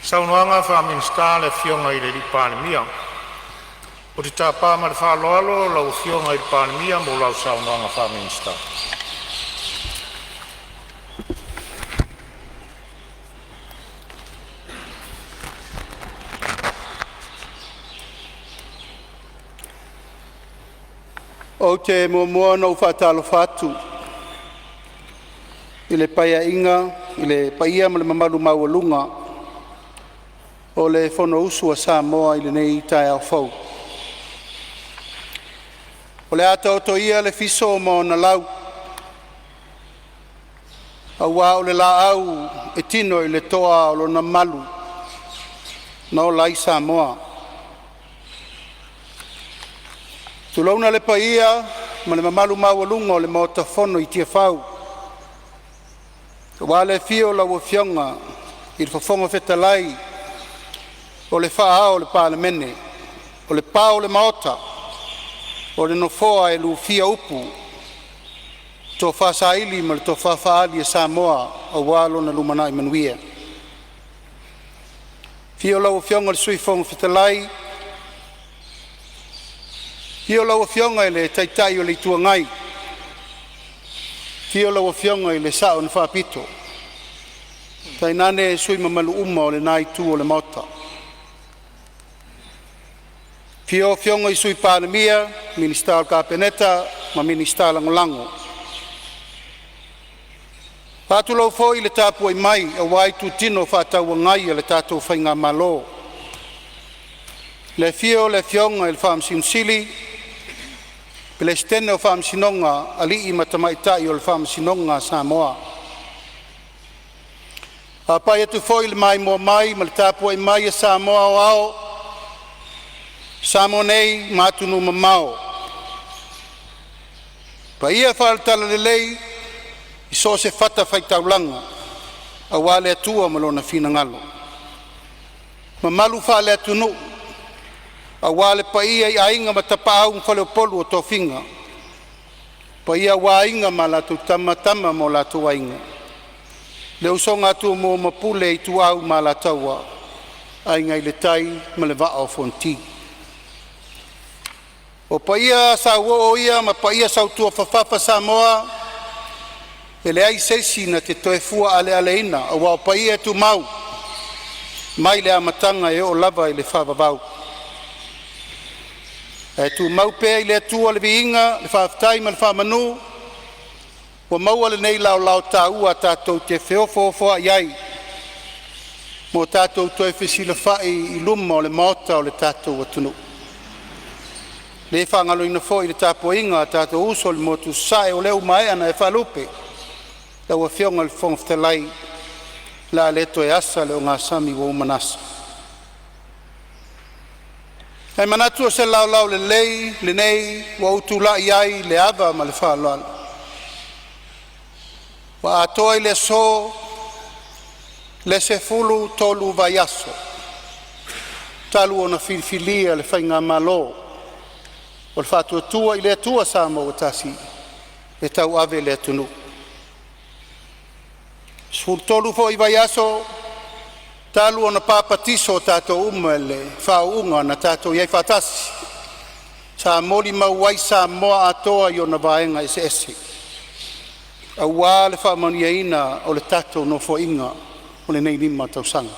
Saunoaga Faa-Minisita a le Afioga i le Palemia. Ou te tapa ma le faaaloalo lau Afioga i le Palemia mo lau saunoaga faa-Minisita. Ou te muamua ona ou faatalofa atu i le paia ma le mamalu maualuga o le Fonousu a Samoa i lenei taeao fou. O le a taoto ia le fiso ma ona lau aua o le laau e tino i le toa o lona malu na ola ai Samoa. Tulouna le paia ma le mamalu maualuga o le Maota Fono i Tiafau aua le afio o lau Afioga i le Fofoga Fetalai o le Faa-ao o le Palemene, o le pa o le Maota, o le Nofoa e lufia upu, tofa saili ma le tofa faali a Samoa aua lona lumanai manuia. Afio lau Afioga i le Sui Fofoga Fetalai, afio lau Afioga i le Taitai o le Itu Agai, afio lau Afioga i le Sao na Faapito, tainane sui usufono mamalu uma o lena itu o le Maota. Afio Afioga i Sui Palemia, Minisita o le Kapeneta ma Minisita Lagolago. E faatulou foi i le tapuai mai aua itutino faatauagai a le tatou faigamalo, le afio o le Afioga i le Faamasino Sili, Peresetene o Faamasinoga a Alii ma Tamaitai o le Faamasinoga a Samoa. E faapai atu foi i le maimoa mai ma le tapuai mai a Samoa aoao, Samoa nei ma atunuu e mamao, paia faale-Talalelei i so o se fatafaitaulaga aua le Atua ma Lona finagalo, mamalu faale-Atunuu aua le paia i Aiga ma Tapaau ma Faleupolu o tofiga, paia aua Aiga ma latou Tama, Tama ma o latou Aiga, le usoga a Tumua ma Pule, Ituau ma Alataua, Aiga i le Tai ma le Vaa o Fonoti. O paia sauoo ia ma paia sautuafafafa Samoa, e leai se isi na te toe fua alealeina aua o paia e tumau mai le amataga e oo lava i le faavavau. Ae tumau pea i le Atua le viiga, le faafetai ma le faamanu ua maua lenei laolao taua tatou te feofoofoai ai ma o tatou toe fesilafai i luma o le Maota o le tatou atunuu. E le faagaloina foi le tapuaiga a tatou uso i le motu i Sasae, o lea ua maea ona e faalupe lau Afioga i le Fofoga Fetalai, o le a le toe asa le ogasami ua uma ona asa. Ae manatu o se laolao lelei lenei ua ou tulai ai i le ava ma le faaaloalo ua atoa i le aso le 13 vaiaso talu ona filifilia le faigamalo o le Faatuatua i le Atua Samoa ua Tasi e tauave le atunuu. E 13 foi vaiaso talu ona papatiso tatou uma i le faauuga na tatou i ai faatasi, sa molimau ai Samoa atoa i ona vaega eseese aua le faamanuiaina o le tatou Nofoaiga o lenei 5 tausaga.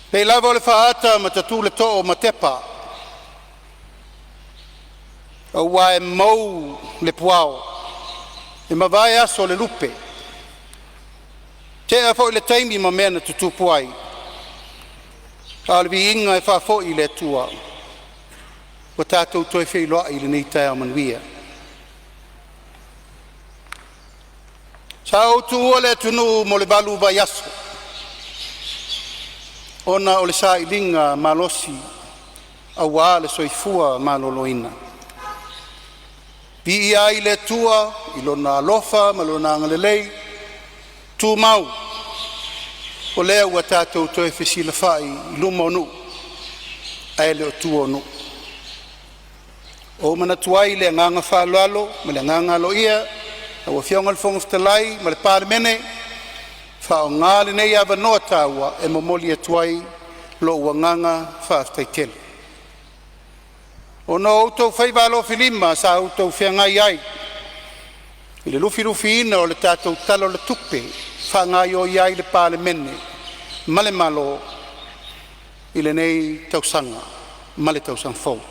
E pei lava o le faaata ma tatu le too o Matepa, aua e mou le puao, e mavae aso o le lupe, tea foi le taimi ma mea na tutupu ai, a o le viiga e faafoi i le Atua ua tatou toe feiloai i lenei taeao manuia. Sa ou tuua le atunuu mo le 8 vaiaso ona o le sailiga malosi aua le soifua maloloina. Viia ai le Atua i Lona alofa ma Lona agalelei tumau, o lea ua tatou toe fesilafai i luma o nuu ae le o tua o nuu. Ua ou manatu ai i le agaga faaaloalo ma le agaga aloaia lau Afioga i le Fofoga Fetalai ma le Palemene, Faaaoga lenei avanoa taua e momoli atu ai lou agaga faafetai tele. Ona o outou faiva alofilima sa outou feagai ai i le lufilufiina o le tatou Tala o le Tupe e faagaioi ai le Palemene ma le Malo i lenei tausaga ma le tausaga fou.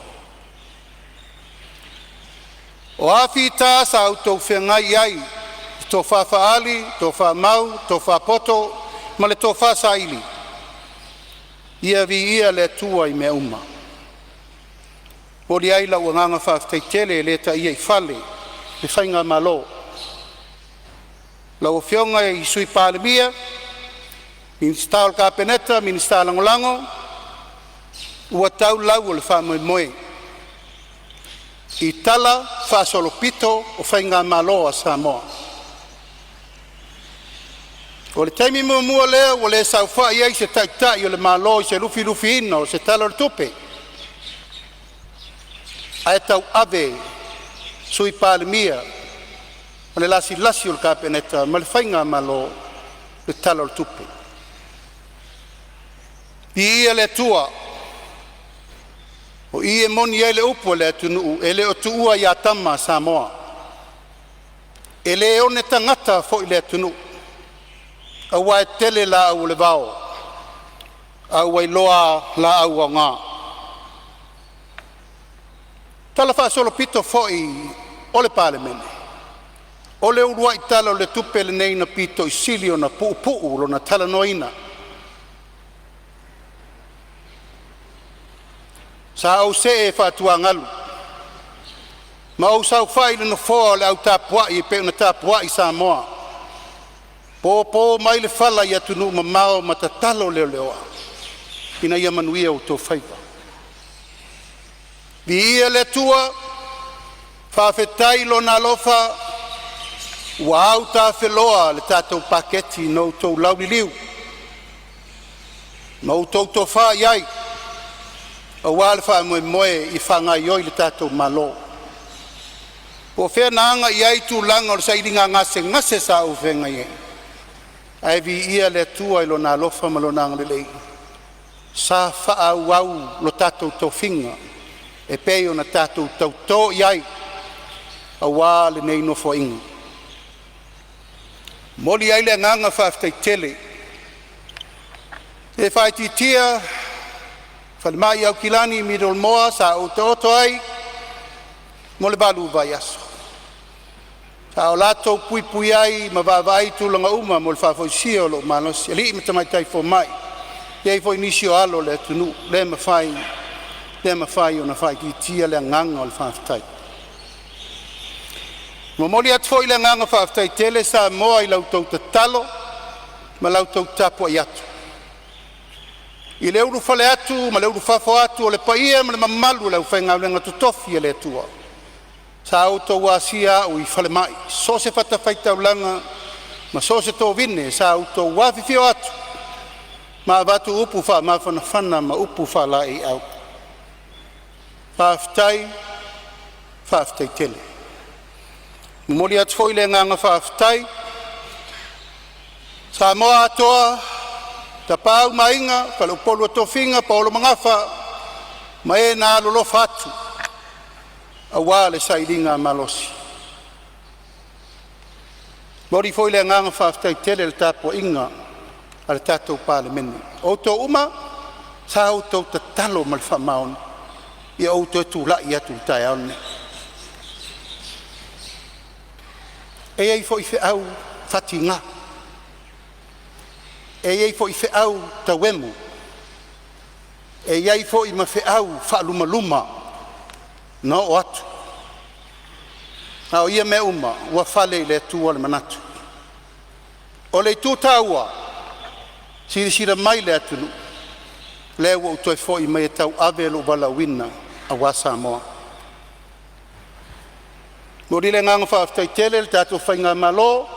O a fita sa outou feagai ai i le tofa faali, tofa mau, tofa poto ma le tofa saili, ia viia le Atua i mea uma. E momoli ai lau agaga faafetai tele e le taia i fale le faigamalo, lau Afioga i le Sui Palemia, Minisita o le Kapeneta, Minisita Lagolago, ua tau lau o le faamoemoe i talafaasolopito o faigamalo a Samoa. O le taimi muamua lea ua le saofai ai se Taitai o le Malo i se lufilufiina o se Tala o le Tupe, ae tauave e Sui Palemia ma le lasilasi a le Kapeneta ma le faigamalo le Tala o le Tupe. Viia le Atua, o i e moni ai le upu a le atunuu, e le o tuua ia tama Samoa. E le one tagata foi le atunuu, aua e tele laau o le vao ae ua iloa laau aoga. Talafaasolopito foi o le Palemene, o le uluai Tala o le Tupe lenei na pito i sili ona puupuu lona talanoaina. Sa ou see faatuagalu ma ou saofai i le nofoa o le au tapuai e pei ona tapuai Samoa, popo mai le fala i atunuu mamao ma tatalo leleoa ina ia manuia outou faiva. Viia le Atua, faafetai i Lona alofa ua autafeloa le tatou Paketi na outou lauliliu ma outou tofa i ai aua le faamoemoe e faagaioi le tatou Malo. Po o fea na aga i ai tulaga o le sailiga gasegase sa ou feagai ai, ae viia le Atua i Lona alofa ma Lona agalelei sa faaauau lo tatou tofiga e pei ona tatou tauto i ai aua lenei Nofoaiga. E momoli ai le agaga faafetai tele. E le faaitiitia le falemai i Aukilani Middle Moa sa ou taoto ai mo le 8 vaiaso a o latou puipui ai ma vaavaai i tulaga uma mo le faafoisia o lou malosi. Alii ma tamaitai fomai, e i ai foi nisi o alo o le atunuu, le mafai, le mafai ona faaitiitia le agaga o le faafetai. E momoli atu foi le agaga faafetai tele Samoa i la outou tatalo ma la outou tapuai atu i le ulufale atu ma le ulufafo atu o le paia ma le mamalu o le aufaigaluega totofi a le Atua sa outou asia au i falemai i so o se fatafaitaulaga ma so o se tovine sa outou afifio atu ma avatu upu faamafanafana ma upu faalaeiau. Faafetai, faafetai tele. E momoli atu foi le agaga faafetai Samoa atoa, Tapaau ma Aiga, Faleupolu o Tofiga, paolo ma gafa ma e na alolofa atu aua le sailigamalosi. E momoli foi le agaga faafetai tele i le tapuaiga a le tatou Palemene, o outou uma sa outou tatalo ma le faamaoni ina ia ou toe tulai atu i le taeao lenei. E i ai foi feau faatiga, e i ai foi feau tauemu, e i ai foi ma feau faalumaluma na oo atu, a o ia mea uma ua fale i le Atua le manatu. O le itu taua, silasila mai le atunuu, o lea ua ou toe foi mai e tauave lou valaauina aua Samoa. E momoli le agaga faafetai tele i le tatou faigamalo,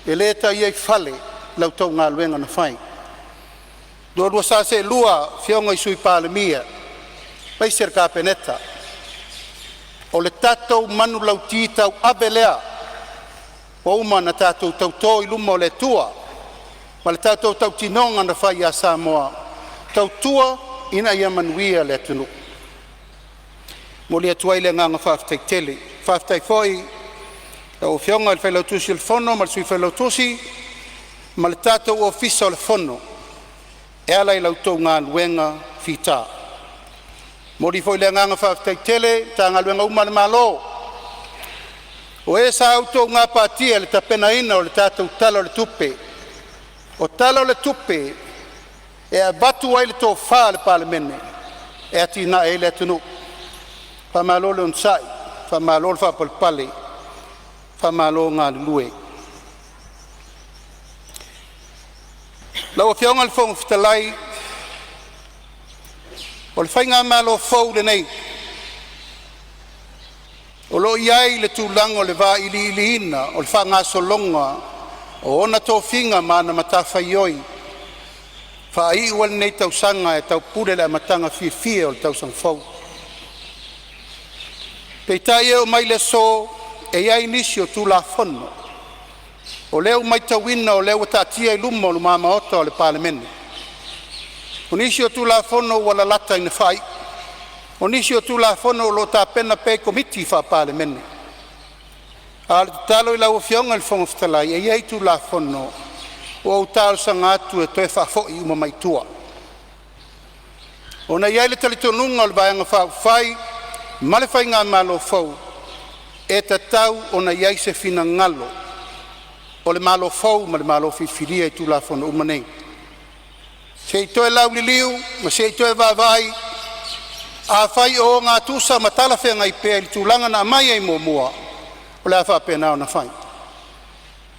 e le taia i fale la outou galuega na fai, la oulua sa seelua afioga i Sui Palemia aemaise le Kapeneta. O le tatou manulauti tauave lea ua uma ona tatou tauto i luma o le Atua Ma le tatou tautinoga na fai ia Samoa, tautua ina ia manuia le atunuu. E momoli atu ai le agaga faafetai tele. Faafetai foi i lau Afioga i le Failautusi o le Fono ma le Sui Failautusi ma le tatou Ofisa o le Fono e ala i la outou galuega fita. E momoli foi le agaga faafetai tele i Matagaluega uma a le Malo o e sa outou gapatia i le tapenaina o le tatou Tala o le Tupe. O Tala o le Tupe e avatu ai le tofa a le Palemene e atiae ai le atunuu. Faamalo le onosai, faamalo le faapalepale, faamalo le galulue. Lau Afioga i le Fofoga Fetalai, o le faigamalo fou lenei o lo o i ai le tulaga o le vailiiliina o le faagasologa o ona tofiga ma ana matafaioi faaiu ai lenei tausaga ae taupule i le amataga fiafia o le tausaga fou. Peitai e oo mai i le aso e i ai nisi o Tulafono o lea ua matauina o lea ua taatia i luma Maota o le Palemene. O nisi o Tulafono ua lalata ina faaiu, o nisi o Tulafono o lo o tapena pea i Komiti Faa-Palemene. A o le tatalo i lau Afioga i le Fofoga Fetalai, e i ai Tulafono ua ou talosaga atu e toe faafoi uma mai tua, ona e i ai le talitonuga o le Vaega Faaupufai ma le faigamalo fou, e tatau ona i ai se finagalo o le Malo fou ma le Malo filifilia i Tulafono uma nei, se i toe lauliliu ma se i toe vaavaai. Afai o ogatusa ma talafeagai pea i le tulaga na aumai ai muamua, o le a faapena ona fai.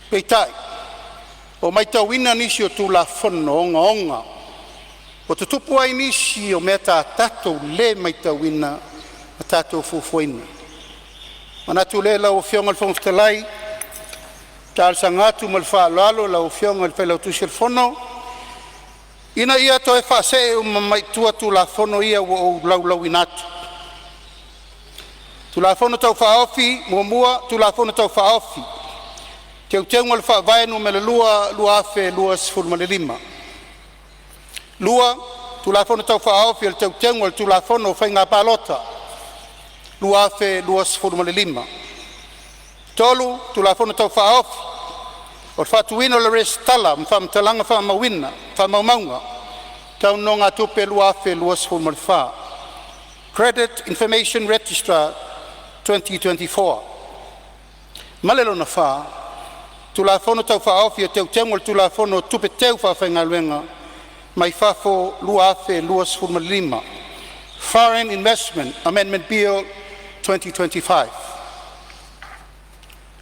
Peitai, ua matauina nisi o Tulafono ogaoga ua tutupu ai nisi o mea sa tatou le matauina ma tatou fuafuaina. Ona manatu lea lau Afioga i le Fofoga Fetalai, e talosaga atu ma le faaaloalo i lau Afioga i le Failautusi o le Fono, ina ia toe faasee uma mai tua Tulafono ia ua ou laulauina atu. Tulafono Tau Faaofi 1. Tulafono Tau Faaofi o Teuteuga o le Faavae Nu.2 2025. 2. Tulafono Tau Faaofi o Teuteuga o le Tulafono o Faiga Palota 2025. 3. Tulafono Tau Faaofi o le Faatuina o le Resitala ma Faamatalaga Faamaumauga tau Nonogatupe 2024 (Credit Information Register 2024). Ma le lona fa, Tulafono Tau Faaofi o Teuteuga o le Tulafono o Tupe Teu Faafaigaluega mai Fafo 2025 (Foreign Investment Amendment Bill 2025).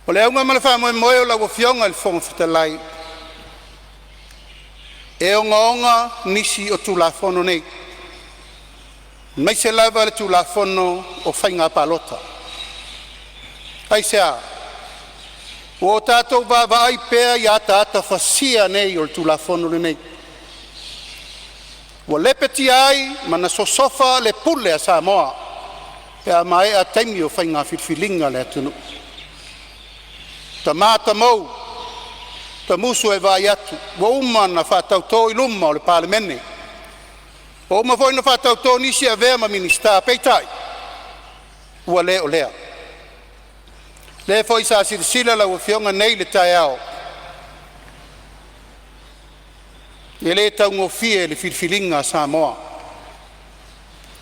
O le auga ma le faamoemoe o lau Afioga i le Fofoga Fetalai, e ogaoga nisi o Tulafono nei, aemaise lava le Tulafono o Faiga Palota. Aisea? Ua o tatou vaavaai pea i ataata fasia nei o le Tulafono lenei, ua lepetia ai ma na sosofa le pule a Samoa pe a maea taimi o faiga filifiliga a le atunuu. Tama tamou tamusu ae vaai atu ua uma ona faatauto i luma o le Palemene, ua uma foi ona faatauto nisi e avea ma Minisita, peitai ua le o lea. O lea foi sa silasila lau Afioga nei i le taeao, e le taugofie le filifiliga a Samoa.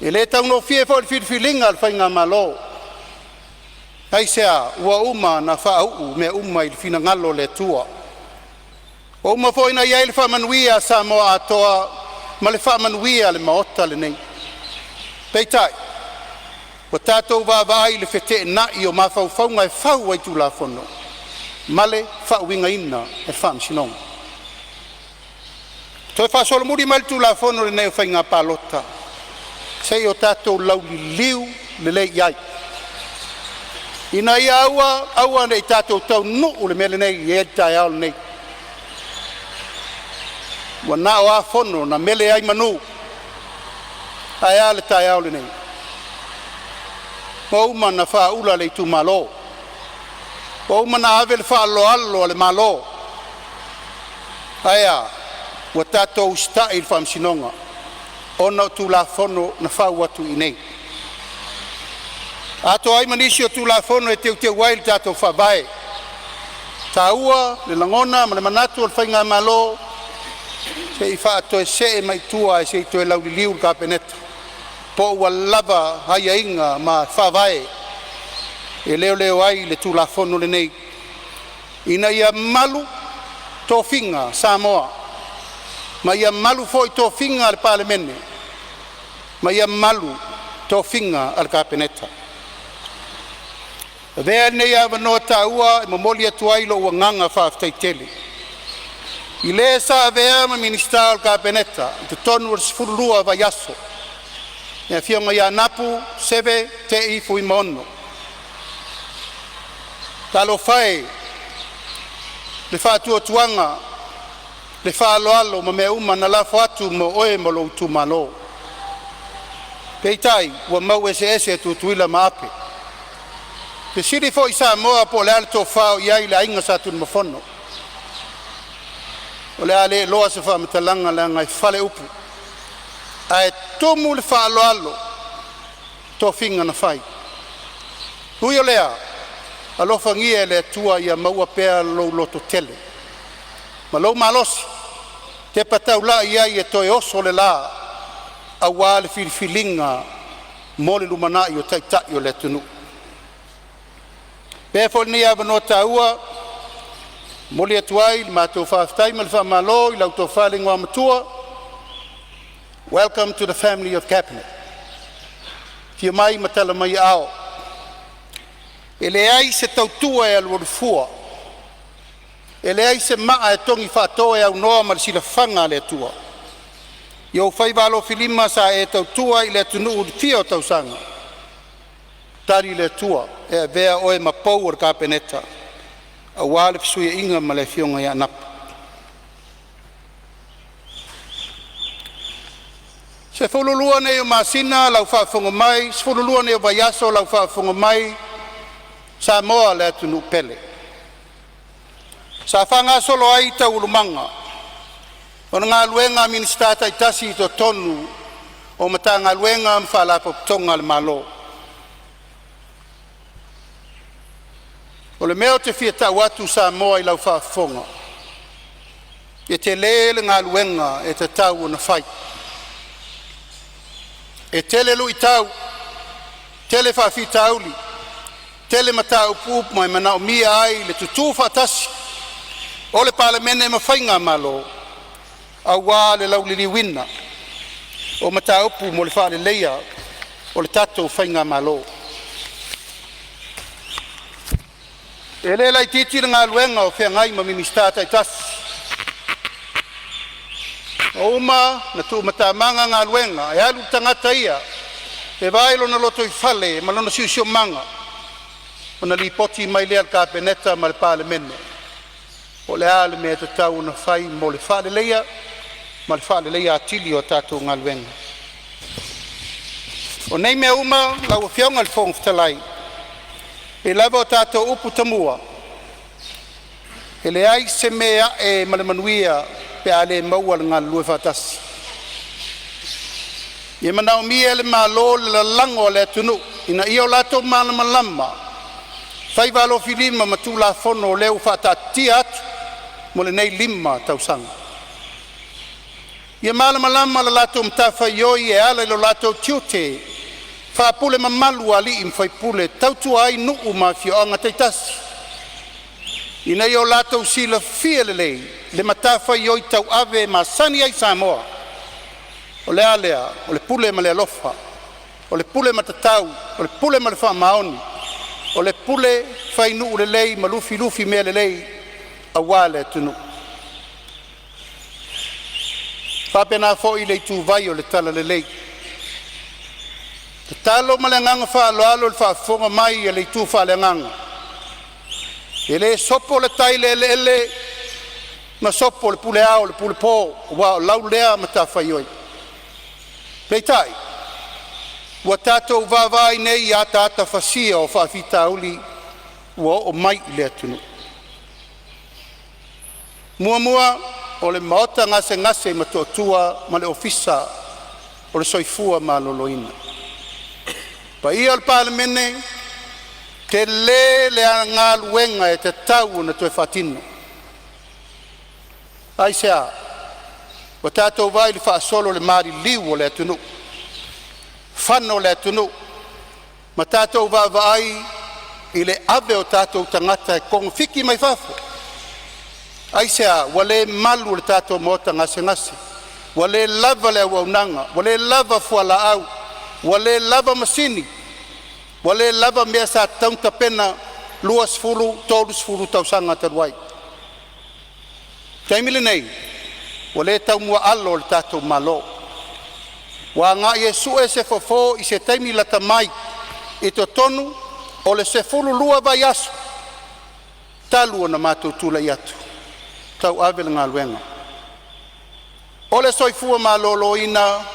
E le taugofie foi le filifiliga a le faigamalo. Aisea? Ua uma ona faauu mea uma i le finagalo o le Atua. Ua uma foi ona i ai le faamanuia a Samoa atoa ma le faamanuia a le Maota lenei. Peitai, ua tatou vaavaai i le feteenai o mafaufauga e fau ai Tulafono ma le faauigaina e le Faamasinoga. Toe faasolomuli mai le Tulafono lenei o Faiga Palota se i o tatou lauliliu lelei i ai, ina ia aua aua ne i tatou taunuu i le mea lenei e i ai le taeao lenei. Ua na o a fono na mele ai manu, ae a le taeao lenei? Ua uma ona faaula le itumalo, ua uma ona ave le faaaloalo a le Malo. Ae a? Ua tatou usitai i le Faamasinoga ona o Tulafono na fau atu i inei, atoa ai ma nisi o Tulafono e teuteu ai le tatou Faavae. E taua le lagona ma le manatu o le Faigamalo, se i faatoesee mai tua ae se i toe lauliliu le Kapeneta po ua lava aiaiga ma faavae e leoleo ai le Tulafono lenei, ina ia malu tofiga Samoa ma ia malu foi tofiga a le Palemene ma ia malu tofiga a le Kapeneta. Avea lenei avanoa taua e momoli atu ai lou agaga faafetai tele i le sa avea ma Minisita o le Kapeneta i totonu o le 12 vaiaso, le Afioga ia Anapu Seve Te'i Fuimaono. Talofa e i le faatuatuaga, le faaaloalo ma mea uma na lafo atu mo oe ma lou itumalo. Peitai ua mau eseese Tutuila ma Ape. Fesili foi Samoa po o le a le tofa o i ai le aiga Sa Tunumafono. O le a le eloa se faamatalaga leaga e fale upu, ae tumu le faaaloalo i tofiga na fai. Ui o lea, alofagia e le Atua ia maua pea lou lototele ma lou malosi e tepa taulai ai e toe oso le la aua le filifiliga mo le lumanai o Taitai o le atunuu. Avea foi lenei avanoa taua e momoli atu ai le matou faafetai ma le faamalo i lau Tofa i le Igoamatua, welcome to the family of Cabinet. Afio mai ma tala mai aao. E leai se tautua e alualu fua, e leai se maa e togi faato e aunoa ma le silafaga a le Atua. I ou faiva alofilima sa e tautua ai i le atunuu i le fia o tausaga, tali le Atua e avea oe ma pou o le Kapeneta aua le fesuiaiga ma le afioga ia Anapo. 12 nei o masina lau faafofoga mai, 12 nei o vaiaso lau faafofoga mai Samoa le atunuu pele, sa faagasolo ai taualumaga o galuega a Minisita taitasi i totonu o Matagaluega ma Faalapotopotoga a le Malo. O le mea ou te fia tau atu Samoa i lau faafofoga, e tele le galuega e tatau ona fai. E tele luitau, tele faafitauli, tele mataupu e manaomia ai le tutu faatasi o le Palemene ma Faigamalo aua le lauliliuina o mataupu mo le faaleleia o le tatou faigamalo. E le laitiiti le galuega o feagai ma Minisita taitasi. Ua uma ona tuumatamaga galuega e alu le tagata ia e vaai lona lotoifale ma lona siosiomaga ona lipoti mai lea i le Kapeneta ma le Palemene po o le a le mea e tatau ona fai mo le faaleleia ma le faaleleia atili o tatou galuega. O nei mea uma lau Afioga i le Fofoga Fetalai, e pei lava o tatou upu tamua, e leai se mea e a'e ma le manuia pe a le maua le galulue faatasi. E manaomia e le Malo le lalago a le atunuu ina ia o latou malamalama i faiva alofilima ma Tulafono o lea ua faataatia atu mo lenei 5 tausaga. Ia malamalama la latou matafaioi e ala i lo latou tiute faapule mamalu a alii ma faipule e tautua ai nuu ma afioaga taitasi, ina ia o latou silafia lelei le matafaioi tauave e masani ai Samoa. O le a lea? O le pule ma le alofa, o le pule matatau, o le pule ma le faamaoni, o le pule fainuu lelei ma lufilufi mea lelei aua le atunuu. E faapena foi le ituvai o le talalelei. E tatalo ma le agaga faaaloalo i le faafofoga mai a le itu faaleagaga, e le sopo le tai i le eleele ma sopo le pule ao i le pule po, aua o lau lea matafaioi. Peitai, ua tatou vaavaai nei i ataata fasia o faafitauli ua oo mai i le atunuu. Muamua, O le Maota Gasegase i Motootua ma le Ofisa o le Soifua Maloloina. Paia o le Palemene, tele le galuega e tatau ona toe faatino. Aisea? Ua tatou vaai i le faasolo o le maliliu o le atunuu, fano o le atunuu ma tatou vaavaai i le ave o tatou tagata e togafiti mai fafo. Aisea? Ua le malu le tatou maota gasegase, ua le lava le auaunaga, ua le lava fualaau, ua le lava masini, ua le lava mea sa tatau ona tapena 20, 30 tausaga talu ai. O le taimi lenei, ua le taumuaalo le tatou Malo, ua agai e sue se fofo i se taimi lata mai i totonu o le 12 vaiaso talu ona matou tulai atu e tauave le galuega. O le soifua maloloina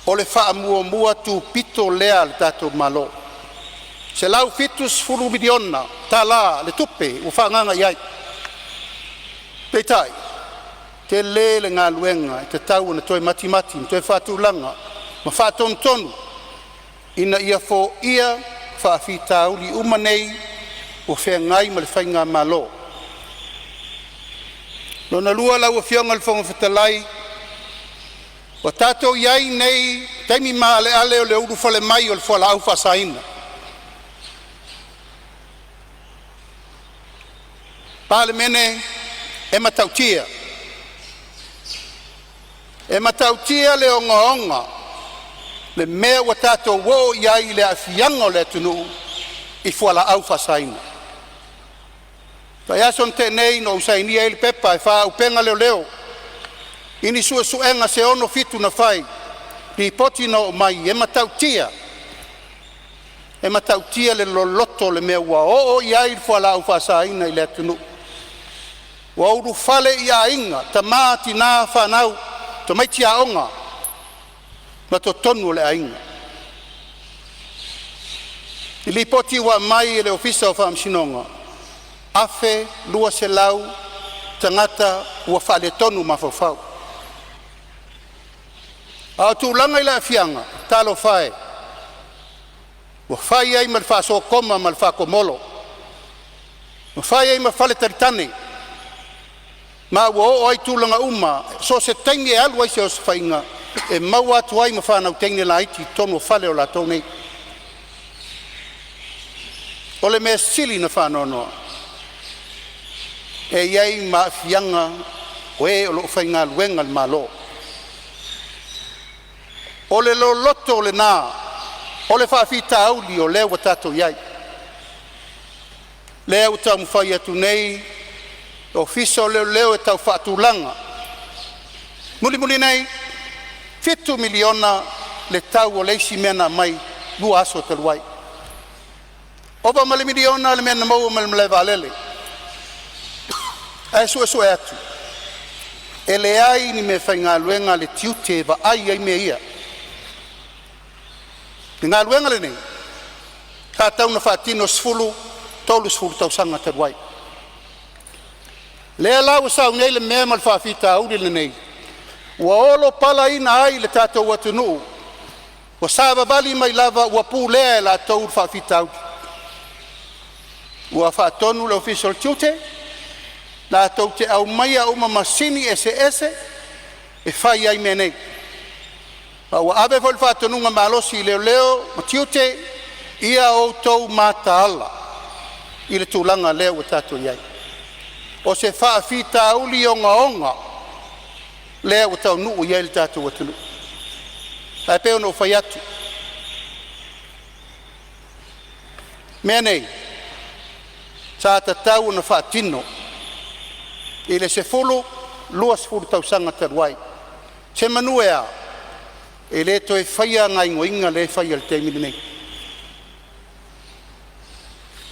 o le faamuamua tupito lea a le tatou Malo. $170 miliona tala le tupe ua faaagaaga i ai, peitai tele le galuega e tatau ona toe matimati ma toe faatulaga ma faatonutonu ina ia foia faafitauli uma nei ua feagai ma le faigamalo. Lona lua lau Afioga i le Fofoga Fetalai, ua tatou i ai nei i taimi maaleale o le ulufale mai o le fualaau faasaina. Palemene, e matautia, e matautia le ogaoga le mea ua tatou oo i ai i le aafiaga o le atunuu i fualaau faasaina. Vaiaso na tea nei na ou sainia ai le pepa e faaauupega leoleo i ni suesuega se 67 na fai, lipoti na oo mai e matautia, e matautia le loloto o le mea ua oo i ai le fualaau faasaina i le atunuu. Ua ulufale i aiga, tama, tina, fanau, tamaiti aoga ma totonu o le aiga. I lipoti ua aumai e le Ofisa o Faamasinoga, 1200 tagata ua faaletonu mafaufau. A o tulaga i le aafiaga, talofa e, ua fai ai ma faasokoma ma le faatomolo, ua fai ai ma faletalitane, ma ua oo ai tulaga uma so o se taimi e alu ai se osofaiga e maua atu ai ma fanau teine laiti i totonu o fale o latou nei. O le mea sili ona faanoanoa, e i ai ma aafiaga o e o lo o faigaluega a le Malo. O le loloto lena o le faafitauli o lea ua tatou i ai, lea ua taumafai atu nei le Ofisa o Leoleo e tau faatulaga. Mulimuli nei, $7 miliona le tau o le isi mea na aumai 2 aso talu ai. Ova ma le miliona le mea na maua mai le malaevaalele. Ae suesue atu, e leai ni meafaigaluega a le tiute e vaai ai mea ia. O le galuega lenei sa tatau ona faatino 10, 30 tausaga talu ai. Lea la ua sau nei le mea ma le faafitauli lenei ua olopalaina ai le tatou atunuu, ua savavali mai lava ua pulea e latou le faafitauli. Ua faatonu le Ofisa o le Tiute latou te aumaia uma masini eseese e fai ai mea nei, ma ua ave foi le faatonuga malosi i Leoleo ma Tiute, ia outou mataala i le tulaga lea ua tatou i ai. O se faafitauli ogaoga lea ua taunuu i ai le tatou atunuu. Ae pei ona ou fai atu, mea nei sa tatau ona faatino i le 10, 20 tausaga talu ai. Semanu e a e le toe faia gaoioiga lea e fai i le taimi lenei.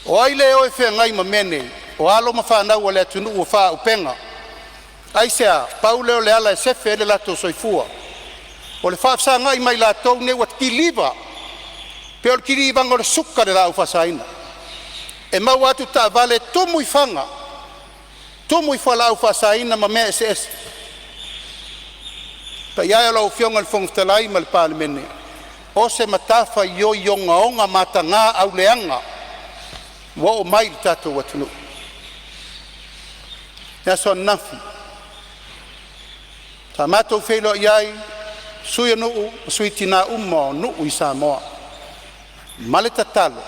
O ai le o e feagai ma mea nei? O alo ma fanau a le atunuu ua faaauupega. Aisea? Pau lea o le ala e sefe ai le latou soifua o le faafesagai ma i latou nei ua kiliva pei o le kilivaga o le suka i le laau faasaina. E maua atu taavale tumu i fana, Tumu i fualaau faasaina ma mea eseese. Le paia e o lau Afioga i le Fofoga Fetalai ma le Palemene, o se matafaioi ogaoga mataga auleaga ua oo mai i le tatou atunuu. I le aso ananafi sa matou feiloai ai sui o nuu ma sui tina uma o nuu i Samoa ma le tatalo,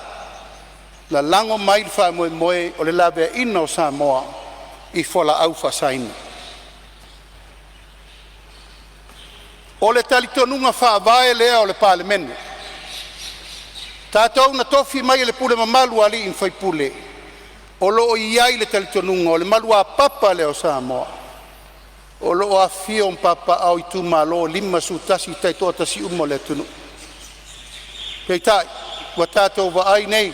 lalago mai le faamoemoe o le laveaiina o Samoa i fualaau faasaina. O le talitonuga faavae lea o le Palemene, tatou na tofi mai e le pule mamalu a alii ma faipule, o lo o i ai le talitonuga o le maluapapa lea o Samoa o lo o afifio ma papaaao i itumalo e 51 taitoatasi uma o le atunuu. Peitai ua tatou vaai nei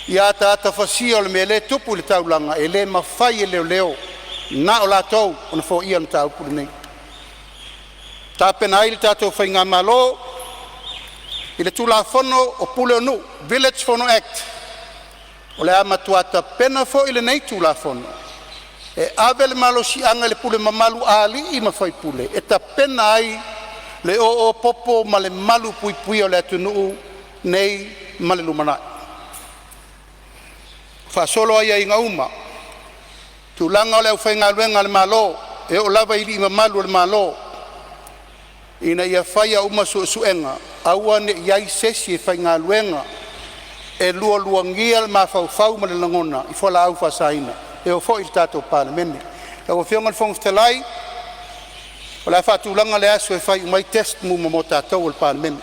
i ataata fasia o le mea lea e tupu i le taulaga, e le mafai e leoleo na o latou ona foia le mataupu lenei. Tapena ai le tatou faigamalo i le Tulafono o Pule o Nuu, Village Fono Act. O le a matua tapena foi lenei Tulafono e ave le malosiaga i le pule mamalu a alii ma faipule e tapena ai le oo popo ma le malupuipuia o le atunuu nei ma le lumanai. Faasolo aiaiga uma, tulaga o le aufaigaluega a le Malo e oo lava i alii mamalu o le Malo ina ia faia uma suesuega aua ne i i ai se isi e faigaluega e lualuagia le mafaufau ma le lagona i fualaau faasaina e oo foi i le tatou Palemene. Lau Afioga i le Fofoga Fetalai, o le a faatulaga le aso e fai uma ai test uma mo tatou o le Palemene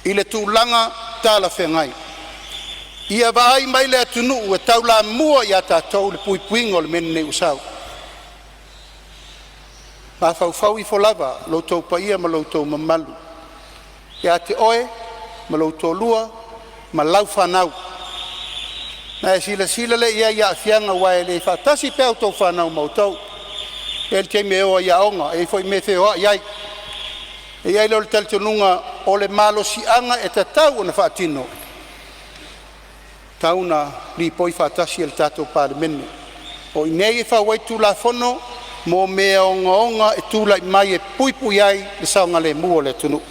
i le tulaga talafeagai. Ia vaai mai le atunuu e taulamua ia tatou le puipuiga o le mea lenei ua sau. Mafaufau ifo lava lo outou paia ma lo outou mamalu ia te oe ma lou toalua ma lau fanau. Ona e silasila lea i ai i aafiaga aua e le faatasi pea a outou fanau ma outou. E i ai le taimi e o ai i aoga, e i ai foi mea e feoai ai. E i ai lea o le talitonuga o le malosiaga e tatau ona faatino, e tatau ona lipoi faatasi e le tatou Palemene. O i inei e fau ai Tulafono mo mea ogaoga e tulai mai e puipui ai le saogalemu o le atunuu.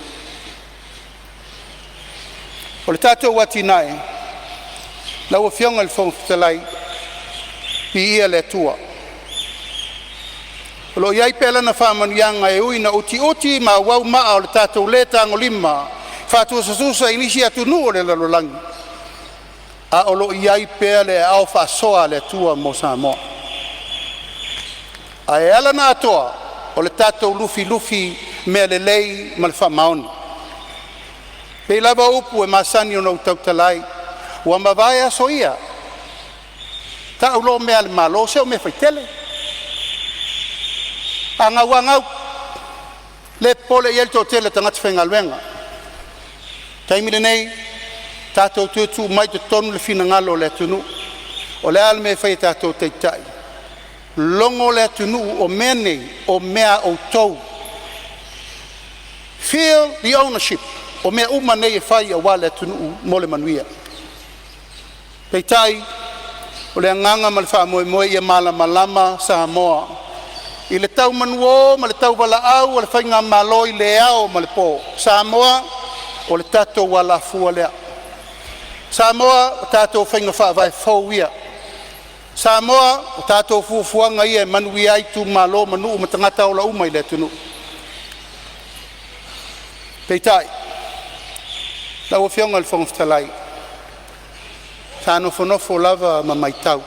O le tatou atinae, lau Afioga i le Fofoga Fetalai, viia le Atua o lo o i ai pea lana faamanuiaga e ui ina utiuti ma auau maa o le tatou le tagolima faatusatusa i nisi atunuu o le lalolagi, a o lo o i ai pea le aao faasoa a le Atua mo Samoa. Ae ala ona atoa, o le tatou lufilufi mea lelei ma le faamaoni. E pei lava o upu e masani ona ou tautala ai, ua mavae aso ia, tau loa mea a le Malo, se o mea faitele. A gau lava gau, le popole i ai le toatele o tagata faigaluega. O le taimi lenei, tatou toe tuu mai i totonu le finagalo o le atunuu. O le a le mea e fai e tatou taitai? Logo le atunuu o mea nei o mea a outou. Feel the ownership. O mea uma nei e fai aua le atunuu mo le manuia. Peitai o le agaga ma le faamoemoe ia malamalama Samoa i le tau manuō ma le tauvalaau a le faigamalo i le ao ma le po. Samoa, o le tatou alafua lea. Samoa, o tatou faiga faavae fou ia. Samoa, o tatou fuafuaga ia e manuia ai itumalo ma nuu ma tagata ola uma i le atunuu. Peitai lau Afioga i le Fofoga Fetalai, sa nofonofo lava ma matau,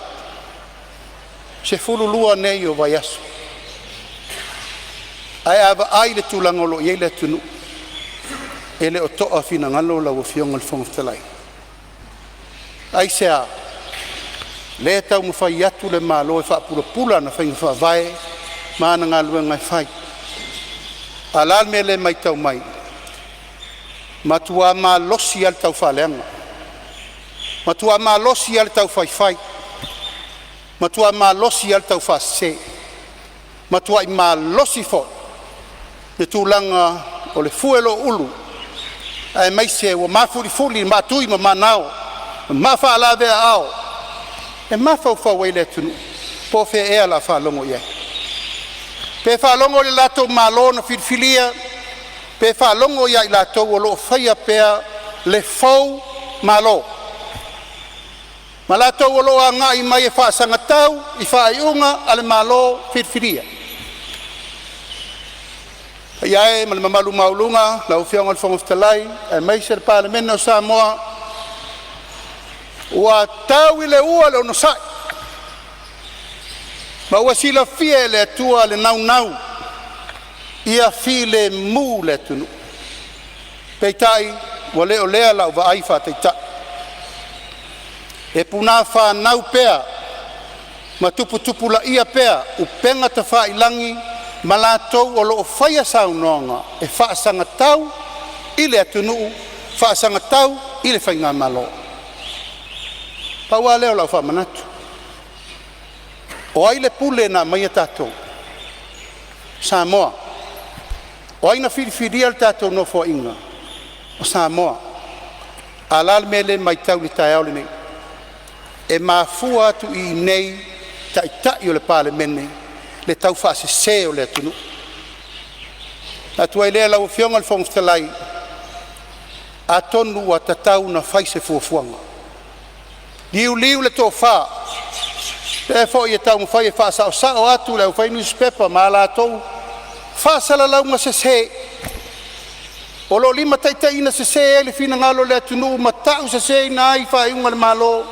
12 nei o vaiaso, ae a vaai i le tulaga o lo o i ai le atunuu, e le o toa finagalo lau Afioga i le Fofoga Fetalai. Aisea? Lea e taumafai atu le Malo e faapulapula ana faiga faavae ma ana galuega e fai. A o le a le mea lea e matau mai? Matua malosi lava le taufaaleaga, matua malosi lava le taufaifai, matua malosi lava le taufaasese, matuai malosi foi le tulaga o le fue o lou ulu aemaise ua mafulifuli ma matuimamanao ma faalavea aao e mafaufau ai le atunuu. Po o fea ea o le a faalogo i ai? Pe faalogo i le latou Malo na filifilia, pe faalogo ia i latou o lo o faia pea le foumalo ma latou o lo o agai mai e faasagatau i faaiuga a le Malo filifilia. Le paia e ma le mamalu maualuga lau Afioga i le Fofoga Fetalai aemaise le Palemene o Samoa, ua tau i le ua le onosai ma ua silafia e le Atua le naunau ia filemu le atunuu. Peitai, ua le o lea lau vaai faataitai, e punāfanau pea ma tuputupulaia pea upega tafailagi ma latou o lo o faia saunoaga e faasagatau i le atunuu, faasagatau i le faigamalo. Pau lava lea o lau faamanatu, o ai le pule na aumaia tatou? O Samoa. O ai na filifilia le tatou Nofoaiga? O Samoa. A o le a le mea lea e matau i le taeao lenei? E mafua atu i inei Taitai o le Palemene le taufaasese o le atunuu. Ona manatu ai lea lau Afioga i le Fofoga Fetalai, atonu ua tatau ona fai se fuafuaga, liuliu le tofa, o lea foi e taumafai e faasaosao atu le aufai nusipepa ma a latou faasalalauga sese o lo o limataitaiinasese ai le finagalo o le atunuu ma tauseseina ai faaiuga a le Malo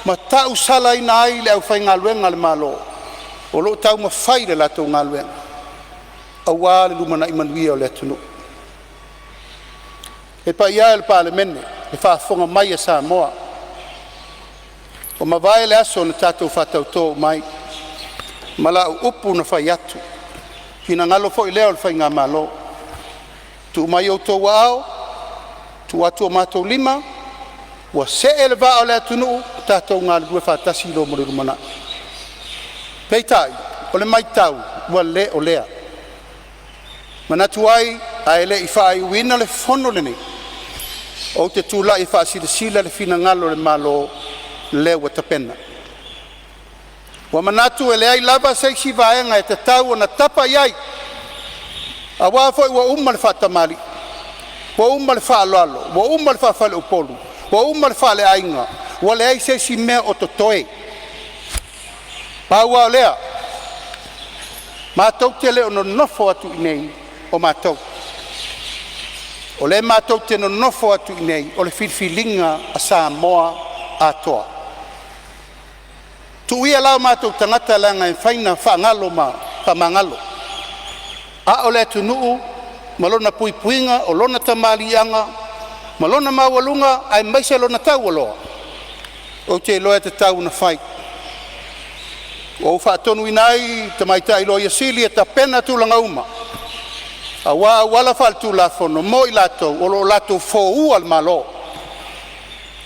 ma tausalaina ai le aufaigaluega a le Malo o lo o taumafai le latou galuega aua le lumanai manuia o le atunuu. Le paia e o le Palemene, le faafofoga mai a Samoa, ua mavae le aso na tatou faatauto uma ai ma lau upu na fai atu, finagalo foi lea o le faigamalo, tuu mai i outou aao, tuu atu o matou lima ua see le vaa o le atunuu tatou galulue faatasi mo le lumanai. Peitai o le matau ua le o lea. Manatu ai ae le i faaiuina le fono lenei, ou te tulai e faasilasila le finagalo o le Malo lea ua tapena. Ua manatu e leai lava se isi vaega e tatau ona tapa i ai, aua foi ua uma le faatamalii, ua uma le faaaloalo, ua uma le faafaleupolu, ua uma le faaleaiga, ua leai se isi mea o totoe. Pau lava o lea, matou te le o nonofo atu i inei o matou. O lea matou te nonofo atu i inei o le filifiliga a Samoa atoa. Tuu ia la o matou tagata leaga e mafai ona faagalo ma faamagalo, a o le atunuu ma lona puipuiga, o lona tamaliiaga ma lona maualuga aemaise lona taualoa, ou te iloa e tatau ona fai. Ua ou faatonuina ai le Tamaitai Loia Sili e tapena tulaga uma aua auala faaletulafono mo i latou o lo o latou foua le Malo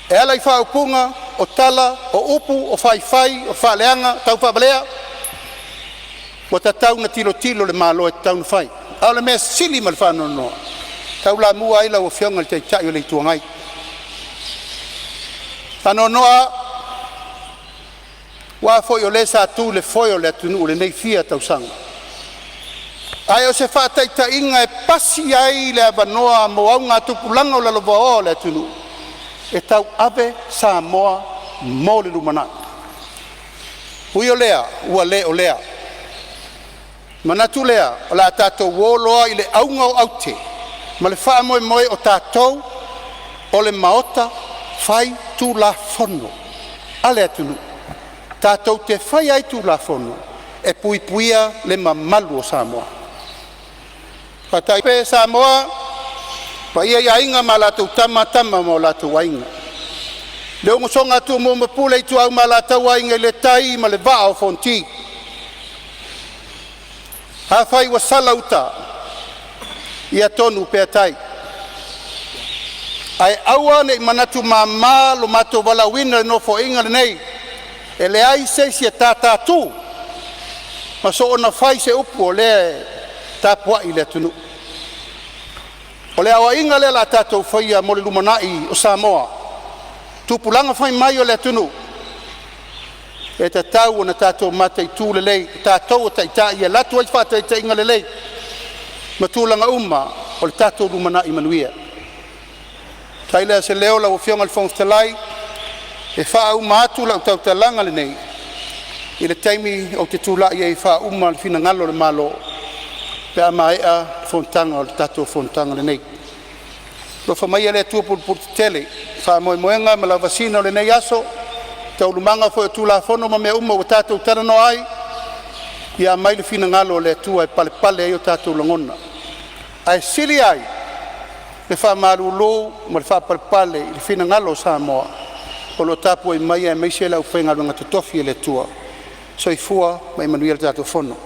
e ala i faaupuga, o tala, o upu, o faifai, o faaleaga taufaavalea. Ua tatau ona tilotilo le Malo e tatau ona fai. A o le mea sili ma le faanoanoa, e taulamua ai lau Afioga i le Taitai o le Itu Agai. Faanoanoa aua foi o le sa tu i le foe o le atunuu i lenei fia tausaga, ae o se faataitaiga e pasi ai le avanoa mo augatupulaga lalovaoa o le atunuu e tauave Samoa mo le lumanai. Ui o lea, ua le o lea. Manatu lea o le a tatou o loa i le auga o aute ma le faamoemoe, o tatou o le Maota Faitulafono a le atunuu, tatou te faia ai Tulafono e puipuia le mamalu o Samoa. Faatauvaa pea Samoa, paia i Aiga ma latou Tama, Tama ma o latou Aiga, le usoga a Tumua ma Pule, Ituau ma Alataua, Aiga i le Tai ma le Vaa o Fonoti. Afai ua sala uta, ia tonu pea tai, ae aua nei manatu mama lo matou valaauina i le Nofoaiga lenei. E leai se isi e tatātu ma soona fai se upu o lea e tapuai le atunuu. O le aoaiga lea o le a tatou faia mo le lumanai o Samoa, tupulaga fai mai o le atunuu. E tatau ona tatou mataitu lelei, o tatou o taitai e alu atu ai le faataitaiga lelei ma tulaga uma o le tatou lumanai manuia. Ona fai lea o se leo lau Afioga i le Fofoga Fetalai e faauma atu lau tautalaga lenei i le taimi ou te tulai ai e faauma le finagalo o le Malo pe a maea le fonotaga o le tatou fonotaga lenei. Alofa maia le Atua pulepuletetele i faamoemoega ma lavasiga o lenei aso, taualumaga foi o Tulafono ma mea uma ua tatou talanoa ai, ia aumai le finagalo o le Atua e palepale ai o tatou lagona, ae sili ai le faamalulu ma le faapalepale i le finagalo o Samoa o lo o tapuai mai aemaise le aufaigaluega totofi a le Atua. Soifua ma ia manuia le tatou Fono.